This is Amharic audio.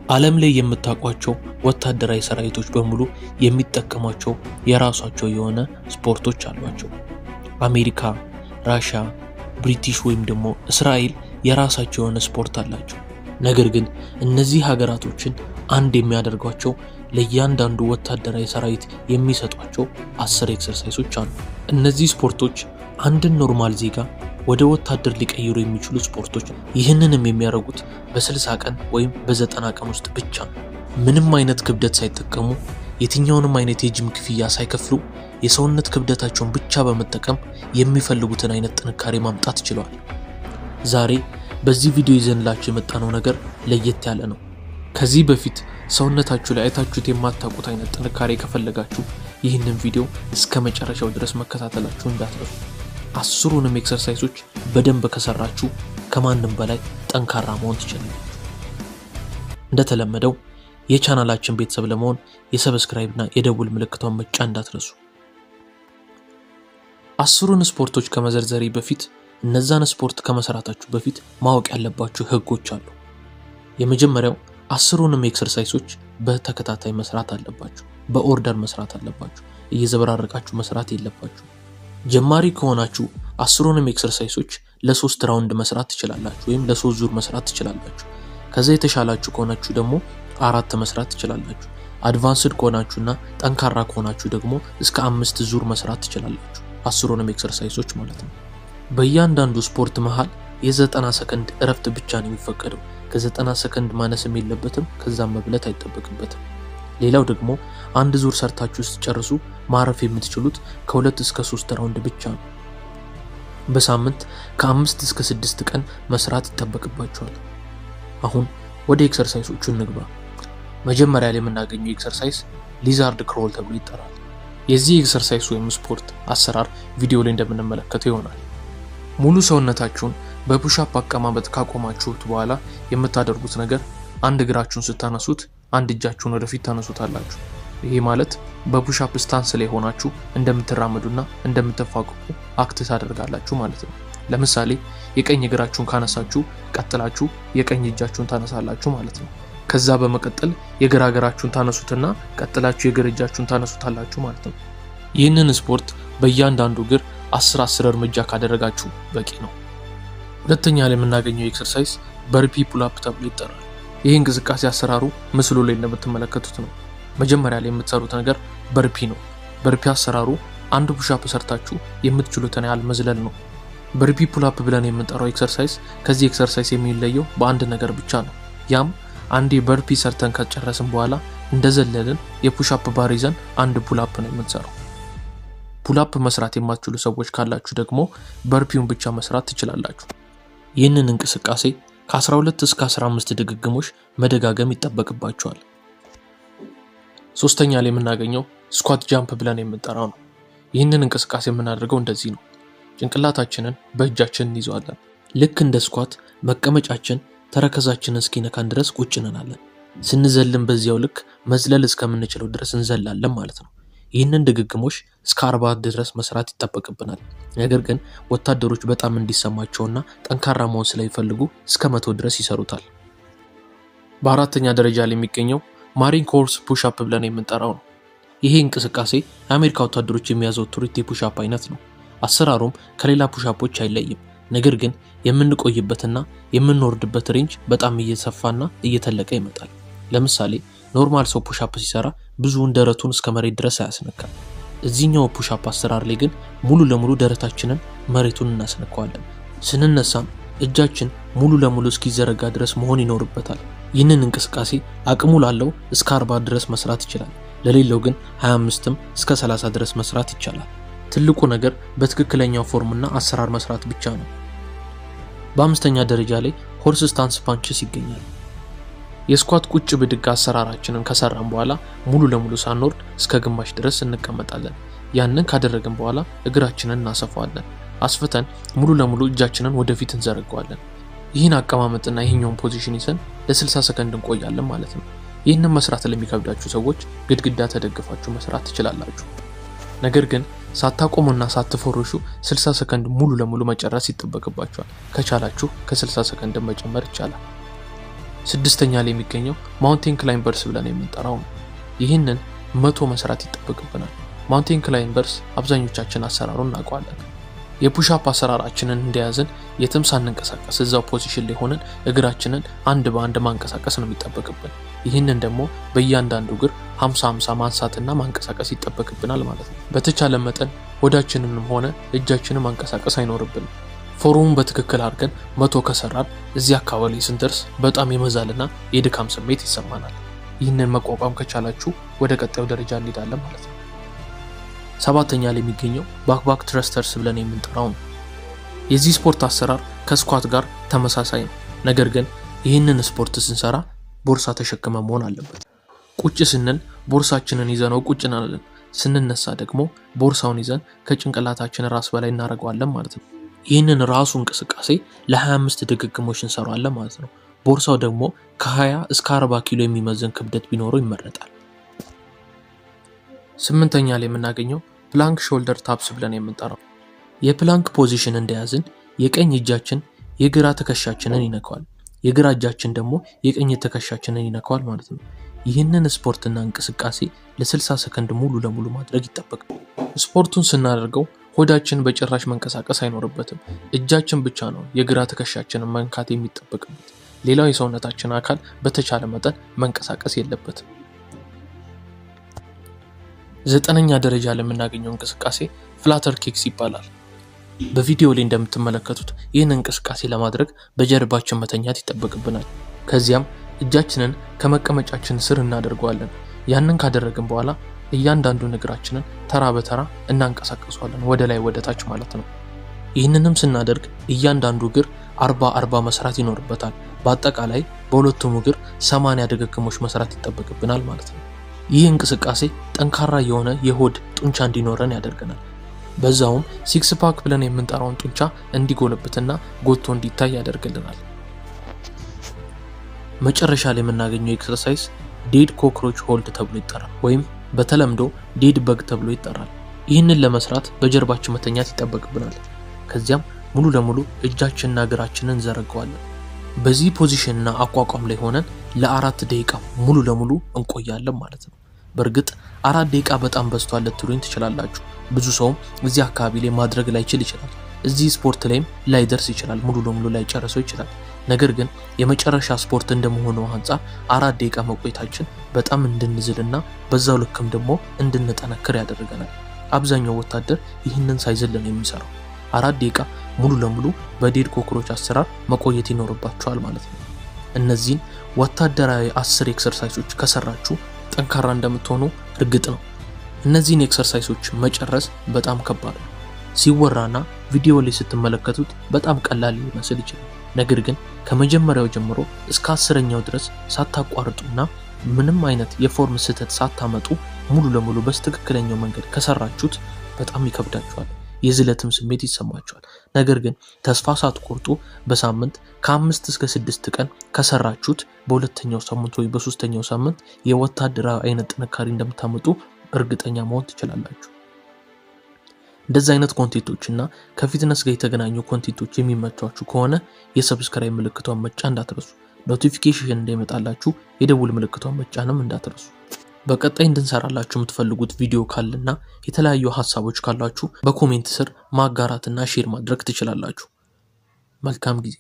ዓለም ላይ የምታውቋቸው ወታደራዊ ሰራዊቶች በሙሉ የሚጠቀሟቸው የራሳቸው የሆነ ስፖርቶች አሏቸው። አሜሪካ፣ ራሻ፣ ብሪቲሽ ወይም ደግሞ እስራኤል የራሳቸው የሆነ ስፖርት አላቸው። ነገር ግን እነዚህ ሀገራቶችን አንድ የሚያደርጓቸው ለእያንዳንዱ ወታደራዊ ሰራዊት የሚሰጧቸው 10 exercise ኦች አሉ። እነዚህ ስፖርቶች አንድን normal ዜጋ ወደ ወታደር ሊቀይሩ የሚችሉ ስፖርቶች። ይህንንም የሚያደርጉት በ60 ቀን ወይም በ90 ቀን ውስጥ ብቻ ነው። ምንም አይነት ክብደት ሳይጠቀሙ፣ የትኛውንም አይነት የጂም ክፍያ ሳይከፍሉ፣ የሰውነት ክብደታቸውን ብቻ በመጠቀም የሚፈልጉትን አይነት ጥንካሬ ማምጣት ችለዋል። ዛሬ በዚህ ቪዲዮ ይዘንላችሁ የመጣነው ነገር ለየት ያለ ነው። ከዚህ በፊት ሰውነታችሁ ላይ አይታችሁት የማታውቁት አይነት ጥንካሬ ከፈለጋችሁ ይህንን ቪዲዮ እስከ መጨረሻው ድረስ መከታተላችሁ እንዳትረሱ። 10ሩንም exercise ኦች በደንብ ከሰራችሁ ከማንም በላይ ጠንካራ መሆን ትችላላችሁ። እንደተለመደው የቻናላችን ቤተሰብ ለመሆን የ subscribe እና የደውል ምልክቷን መጫን እንዳትረሱ። 10ሩን ስፖርቶች ከመዘርዘሬ በፊት እነዛን ስፖርት ከመስራታችሁ በፊት ማወቅ ያለባችሁ ህጎች አሉ። የመጀመሪያው 10ሩንም exercise ኦች በተከታታይ መስራት አለባችሁ። በ order መስራት አለባችሁ። እየዘበራረቃችሁ መስራት የለባችሁ። ጀማሪ ከሆናችሁ 10ሩንም exercise ኦች ለ3 round መስራት ትችላላችሁ፣ ወይም ለ3 ዙር መስራት ትችላላችሁ። ከዛ የተሻላችሁ ከሆናችሁ ደግሞ አራት መስራት ትችላላችሁ። Advanced ከሆናችሁና ጠንካራ ከሆናችሁ ደግሞ እስከ 5 ዙር መስራት ትችላላችሁ። 10ሩንም exercise ኦች ማለት ነው። በእያንዳንዱ ስፖርት መሃል የ90 ሰከንድ እረፍት ብቻ ነው የሚፈቀደው። ከ90 ሰከንድ ማነስም የለበትም፣ ከዛም መብለጥ አይጠበቅበትም። ሌላው ደግሞ አንድ ዙር ሰርታችሁ ስትጨርሱ ማረፍ የምትችሉት ከ2 እስከ 3 round ብቻ ነው። በሳምንት ከ5 እስከ 6 ቀን መስራት ይጠበቅባችኋል። አሁን ወደ exercise ኦቹ እንግባ። መጀመሪያ ላይ የምናገኘው exercise lizard crawl ተብሎ ይጠራል። የዚህ exercise ወይም ስፖርት አሰራር ቪዲዮ ላይ እንደምንመለከተው ይሆናል። ሙሉ ሰውነታችሁን በ push-up አቀማመጥ ካቆማችሁት በኋላ የምታደርጉት ነገር አንድ እግራችሁን ስታነሱት አንድ እጃችሁን ወደፊት ታነሱታላችሁ። ይሄ ማለት በ push-up stance ላይ ሆናችሁ እንደምትራመዱና እንደምትፋቀቁ act ታደርጋላችሁ ማለት ነው። ለምሳሌ የቀኝ እግራችሁን ካነሳችሁ ቀጥላችሁ የቀኝ እጃችሁን ታነሳላችሁ ማለት ነው። ከዛ በመቀጠል የግራ እግራችሁን ታነሱትና ቀጥላችሁ የግራ እጃችሁን ታነሱታላችሁ ማለት ነው። ይህንን ስፖርት በእያንዳንዱ እግር 10 10 እርምጃ ካደረጋችሁ በቂ ነው። ሁለተኛ ላይ የምናገኘው exercise burpee pull-up ተብሎ ይጠራል። ይህ እንቅስቃሴ አሰራሩ ምስሉ ላይ እንደምትመለከቱት ነው። መጀመሪያ ላይ የምትሰሩት ነገር burpee ነው። Burpee አሰራሩ አንድ push-up ሰርታችሁ የምትችሉትን ያህል መዝለል ነው። Burpee pull-up ብለን የምንጠራው exercise ከዚህ exercise የሚለየው በአንድ ነገር ብቻ ነው። ያም አንዴ burpee ሰርተን ከጨረስን በኋላ እንደዘለልን የ push-up bar ይዘን አንድ pull-up ነው የምንሰራው። Pull-up መስራት የማትችሉ ሰዎች ካላችሁ ደግሞ burpee ውን ብቻ መስራት ትችላላችሁ። ይህንን እንቅስቃሴ ከ12 እስከ 15 ድግግሞሽ መደጋገም ይጠበቅባችኋል። ሶስተኛ ላይ የምናገኘው squat jump ብለን የምንጠራው ነው። ይህንን እንቅስቃሴ የምናደርገው እንደዚህ ነው። ጭንቅላታችንን በእጃችን እንይዘዋለን። ልክ እንደ squat መቀመጫችን ተረከዛችንን እስኪነካን ድረስ ቁጭ እንላለን። ስንዘልም በዚያው ልክ መዝለል እስከምንችለው ድረስ እንዘላለን ማለት ነው። ይህንን ድግግሞሽ እስከ 40 ድረስ መስራት ይጠበቅብናል። ነገር ግን ወታደሮች በጣም እንዲሰማቸውና ጠንካራ መሆን ስለሚፈልጉ እስከ 100 ድረስ ይሰሩታል። በአራተኛ ደረጃ ላይ የሚገኘው Marine Corps push-up ብለን የምንጠራው ነው። ይሄ እንቅስቃሴ የአሜሪካ ወታደሮች የሚያዘወትሩት የ push-up አይነት ነው። አሰራሩም ከሌላ push-up ኦች አይለይም። ነገር ግን የምንቆይበትና የምንወርድበት range በጣም እየሰፋና እየተለቀ ይመጣል። ለምሳሌ normal ሰው push-up ሲሰራ ብዙውን ደረቱን እስከ መሬት ድረስ አያስነካም። እዚህኛው push-up አሰራር ላይ ግን ሙሉ ለሙሉ ደረታችንን መሬቱን እናስነካዋለን። ስንነሳም እጃችን ሙሉ ለሙሉ እስኪዘረጋ ድረስ መሆን ይኖርበታል። ይህንን እንቅስቃሴ አቅሙ ላለው እስከ 40 ድረስ መስራት ይችላል። ለሌለው ግን 25ም እስከ 30 ድረስ መስራት ይቻላል። ትልቁ ነገር በትክክለኛው form ና አሰራር መስራት ብቻ ነው። በአምስተኛ ደረጃ ላይ horse stance punches ይገኛል። የ squat ቁጭ ብድግ አሰራራችንን ከሰራን በኋላ ሙሉ ለሙሉ ሳንወርድ እስከ ግማሽ ድረስ እንቀመጣለን። ያንን ካደረግን በኋላ እግራችንን እናሰፋዋለን። አስፍተን ሙሉ ለሙሉ እጃችንን ወደፊት እንዘረገዋለን። ይህን አቀማመጥና ይህኛውን position ይዘን ለ60 ሰከንድ እንቆያለን ማለት ነው። ይህንን መስራት ለሚከብዳችሁ ሰዎች ግድግዳ ተደግፋችሁ መስራት ትችላላችሁ። ነገር ግን ሳታቆሙና ሳትፎርሹ 60 ሰከንድ ሙሉ ለሙሉ መጨረስ ይጠበቅባችኋል። ከቻላችሁ ከ60 ሰከንድ መጨመር ይቻላል። ስድስተኛ ላይ የሚገኘው mountain climbers ብለን የምንጠራው ነው። ይህንን 100 መስራት ይጠበቅብናል። Mountain climbers አብዛኞቻችን አሰራሩን እናውቀዋለን። የ push up አሰራራችንን እንደያዝን የትም ሳንንቀሳቀስ እዛው position ላይ ሆነን እግራችንን አንድ በአንድ ማንቀሳቀስ ነው የሚጠበቅብን። ይህንን ደግሞ በእያንዳንዱ እግር 50 50 ማንሳትና ማንቀሳቀስ ይጠበቅብናል ማለት ነው። በተቻለ መጠን ሆዳችንንም ሆነ እጃችንን ማንቀሳቀስ አይኖርብንም። Form ኡን በትክክል አድርገን 100 ከሰራን እዚህ አካባቢ ላይ ስንደርስ በጣም የመዛልና የድካም ስሜት ይሰማናል። ይህንን መቋቋም ከቻላችሁ ወደ ቀጣዩ ደረጃ እንሄዳለን ማለት ነው። ሰባተኛ ላይ የሚገኘው back thrusters ብለን የምንጠራው ነው። የዚህ ስፖርት አሰራር ከ squat ጋር ተመሳሳይ ነው። ነገር ግን ይህንን ስፖርት ስንሰራ ቦርሳ ተሸክመን መሆን አለበት። ቁጭ ስንል ቦርሳችንን ይዘነው ቁጭ እንላለን። ስንነሳ ደግሞ ቦርሳውን ይዘን ከጭንቅላታችን ራስ በላይ እናደርገዋለን ማለት ነው። ይህንን ራሱ እንቅስቃሴ ለ25 ድግግሞች እንሰራዋለን ማለት ነው። ቦርሳው ደግሞ ከ20 እስከ 40 ኪሎ የሚመዝን ክብደት ቢኖረው ይመረጣል። ስምንተኛ ላይ የምናገኘው plank shoulder taps ብለን የምንጠራው። የ plank position እንደያዝን የቀኝ እጃችን የግራ ትከሻችንን ይነካዋል፣ የግራ እጃችን ደግሞ የቀኝ ትከሻችንን ይነካዋል ማለት ነው። ይህንን ስፖርትና እንቅስቃሴ ለ60 ሰከንድ ሙሉ ለሙሉ ማድረግ ይጠበቃል። ስፖርቱን ስናደርገው ሆዳችን በጭራሽ መንቀሳቀስ አይኖርበትም። እጃችን ብቻ ነው የግራ ትከሻችንን መንካት የሚጠበቅበት። ሌላው የሰውነታችን አካል በተቻለ መጠን መንቀሳቀስ የለበትም። ዘጠነኛ ደረጃ ላይ የምናገኘው እንቅስቃሴ flutter kicks ይባላል። በቪዲዮ ላይ እንደምትመለከቱት ይህን እንቅስቃሴ ለማድረግ በጀርባችን መተኛት ይጠበቅብናል። ከዚያም እጃችንን ከመቀመጫችን ስር እናደርገዋለን። ያንን ካደረግን በኋላ እያንዳንዱን እግራችንን ተራ በተራ እናንቀሳቀሰዋለን፣ ወደ ላይ ወደ ታች ማለት ነው። ይህንንም ስናደርግ እያንዳንዱ እግር 40 40 መስራት ይኖርበታል። በአጠቃላይ በሁለቱም እግር 80 ድግግሞች መስራት ይጠበቅብናል ማለት ነው። ይህ እንቅስቃሴ ጠንካራ የሆነ የሆድ ጡንቻ እንዲኖረን ያደርገናል። በዛውም six pack ብለን የምንጠራውን ጡንቻ እንዲጎለብትና ጎልቶ እንዲታይ ያደርግልናል። መጨረሻ ላይ የምናገኘው exercise dead cockroach hold ተብሎ ይጠራል፣ ወይም በተለምዶ dead bug ተብሎ ይጠራል። ይህንን ለመስራት በጀርባችን መተኛት ይጠበቅብናል። ከዚያም ሙሉ ለሙሉ እጃችንና እግራችንን እንዘረገዋለን። በዚህ position ና አቋቋም ላይ ሆነን ለ4 ደቂቃ ሙሉ ለሙሉ እንቆያለን ማለት ነው። በእርግጥ 4 ደቂቃ በጣም በዝቷል ልትሉኝ ትችላላችሁ። ብዙ ሰውም እዚህ አካባቢ ላይ ማድረግ ላይችል ይችላል። እዚህ ስፖርት ላይም ላይደርስ ይችላል፣ ሙሉ ለሙሉ ላይጨርሰው ይችላል። ነገር ግን የመጨረሻ ስፖርት እንደመሆኑ አንጻር 4 ደቂቃ መቆየታችን በጣም እንድንዝልና በዛው ልክም ደግሞ እንድንጠነክር ያደርገናል። አብዛኛው ወታደር ይህንን ሳይዝል ነው የሚሰራው። 4 ደቂቃ ሙሉ ለሙሉ በ dead cockroach አሰራር መቆየት ይኖርባቸዋል ማለት ነው። እነዚህን ወታደራዊ 10 exercise ኦች ከሰራችሁ ጠንካራ እንደምትሆኑ እርግጥ ነው። እነዚህን exercise ኦች መጨረስ በጣም ከባድ ነው። ሲወራና ቪዲዮ ላይ ስትመለከቱት በጣም ቀላል ሊመስል ይችላል። ነገር ግን ከመጀመሪያው ጀምሮ እስከ 10ኛው ድረስ ሳታቋርጡና ምንም አይነት የ form ስህተት ሳታመጡ ሙሉ ለሙሉ በትክክለኛው መንገድ ከሰራችሁት በጣም ይከብዳችኋል። የዝለትም ስሜት ይሰማችኋል። ነገር ግን ተስፋ ሳትቆርጡ በሳምንት ከ5 እስከ 6 ቀን ከሰራችሁት በሁለተኛው ሳምንት ወይ በሶስተኛው ሳምንት የወታደራዊ አይነት ጥንካሬ እንደምታመጡ እርግጠኛ መሆን ትችላላችሁ። እንደዚህ አይነት content ኦች እና ከ fitness ጋር የተገናኙ content ኦች የሚመቿችሁ ከሆነ የ subscribe ምልክቷን መጫን እንዳትረሱ። Notification እንዳይመጣላችሁ የደውል ምልክቷን መጫንም እንዳትረሱ። በቀጣይ እንድንሰራላችሁ የምትፈልጉት ቪዲዮ ካለና የተለያዩ ሀሳቦች ካላችሁ በ comment ስር ማጋራትና share ማድረግ ትችላላችሁ። መልካም ጊዜ።